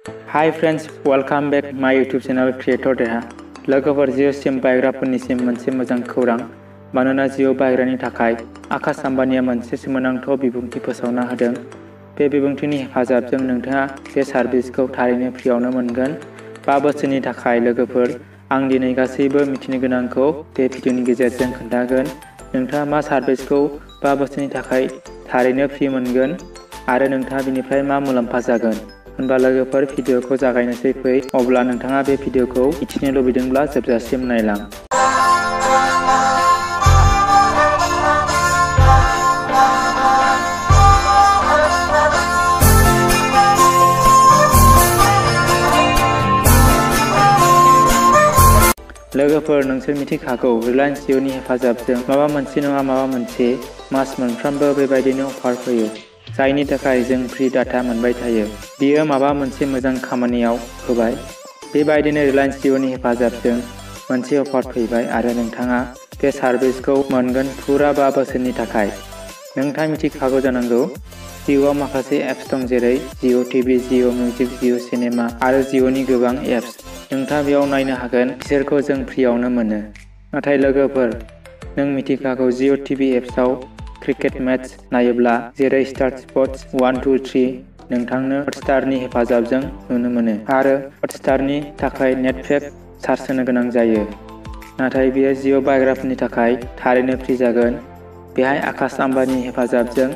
Hi friends, welcome back my YouTube channel Creator Deha. लोगोफोर जिअ सिम बायग्राफोरनिसिम मोनसे मोजां खौरां। मानोना जिअ बायग्रानि थाखाय आकाश आम्बानीआ मोनसे सोमोनांथाव बिबुंथि फोसावना होदों। बे बिबुंथिनि हेफाजाबजों नोंथाङा बे सार्भिसखौ थारैनो फ्रियावनो मोनगोन। 5 बोसोरनि थाखाय लोगोफोर, आं दिनै गासैबो मिथिनो गोनांखौ बे भिडिअनि गेजेरजों खोन्थागोन। नोंथाङा मा सार्भिसखौ 5 बोसोरनि थाखाय थारैनो फ्रि मोनगोन आरो नोंथाङा बिनिफ्राय मा मुलाम्फा जागोन। होनबा लोगोफोर, भिडिअखौ जागायनोसै फै। अब्ला नोंथाङा बे भिडिअखौ मिथिनो लुबैदोंब्ला जोबजासिम नायलां। लोगोफोर, नोंसोर मिथिखागौ रिलायन्स जिअ'नि हेफाजाबजों माबा मोनसे नङा माबा मोनसे मास मोनफ्रोमबो बेबायदिनो अफार फैयो, जायनि थाखाय जों फ्रि डाटा मोनबाय थायो। बियो माबा मोनसे मोजां खामानियाव होबाय। बेबायदिनो रिलायन्स जिअ'नि हेफाजाबजों मोनसे अफार फैबाय आरो नोंथाङा बे सार्भिसखौ मोनगोन फुरा 5 बोसोरनि थाखाय। नोंथाङा मिथिखागौ जानांगौ, जिअ'आव माखासे एप्स दं जेरै जिअ टिभि, जिअ मिउजिक, जिअ सिनेमा आरो जिअ'नि गोबां एप्स। नोंथाङा बेयाव नायनो हागोन, बिसोरखौ जों फ्रियावनो मोनो। नाथाय लोगोफोर, नों मिथिखागौ जिअ टिभि एप्सआव क्रिकेट मेच नायोब्ला जेरै स्टार स्पर्ट्स 1, 2, 3 नोंथांनो हटस्टारनि हेफाजाबजों नुनो मोनो आरो हटस्टारनि थाखाय नेटपेक चार्ज होनो गोनां जायो। नाथाय बेयो जिअ बायग्राफोरनि थाखाय थारैनो फ्रि जागोन। बेहाय आकाश आम्बानीनि हेफाजाबजों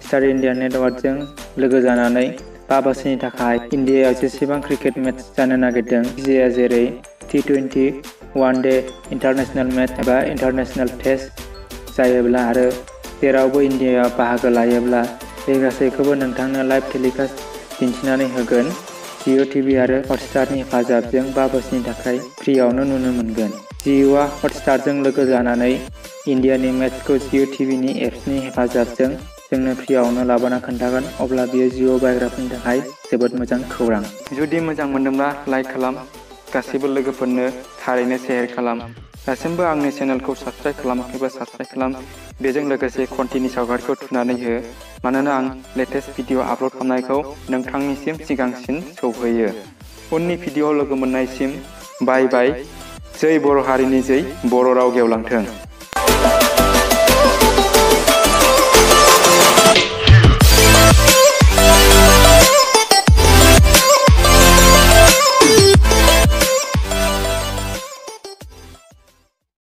स्टार इन्डिया नेटवर्कजों लोगो जानानै 5 बोसोरनि थाखाय इन्डियायाव जेसेबां क्रिकेट मेच जानो नागिरदों, जायखिजाया जेरै T20, one day international match एबा इन्टारनेशनेल टेस्ट जायोब्ला आरो जेरावबो इन्डियायाव बाहागो लायोब्ला, बे गासैखौबो नोंथांनो लाइभ टेलिकास्ट दिन्थिनानै होगोन। जिअ टिभि आरो हटस्टारनि हेफाजाबजों 5 बोसोरनि थाखाय फ्रियावनो नुनो मोनगोन। जिअ'आ हटस्टारजों लोगो जानानै इन्डियानि मेचखौ जिअ टिभिनि एप्सनि हेफाजाबजों जोंनो फ्रियावनो लाबोना खोन्थागोन। अब्ला बेयो जिअ बायग्राफोरनि थाखाय जोबोद मोजां खौरां। जुदि मोजां मोनदोंब्ला लाइक खालाम, गासैबो लोगोफोरनो थारैनो शेयार खालाम। दासिमबो आंनि चेनेलखौ साबस्क्राइब खालामाखैबा साबस्क्राइब खालाम। बेजों लोगोसे घन्टिनि सावगारिखौ थुनानै हो, मानोना आं लेटेस्ट भिडिअ आपल'ड खालामनायखौ नोंथांनिसिम सिगांसिन सौहैयो। उननि भिडिअ लोगो मोननायसिम बाय बाय। जै बर' हारिनि जै, बर' राव गेवलांथों।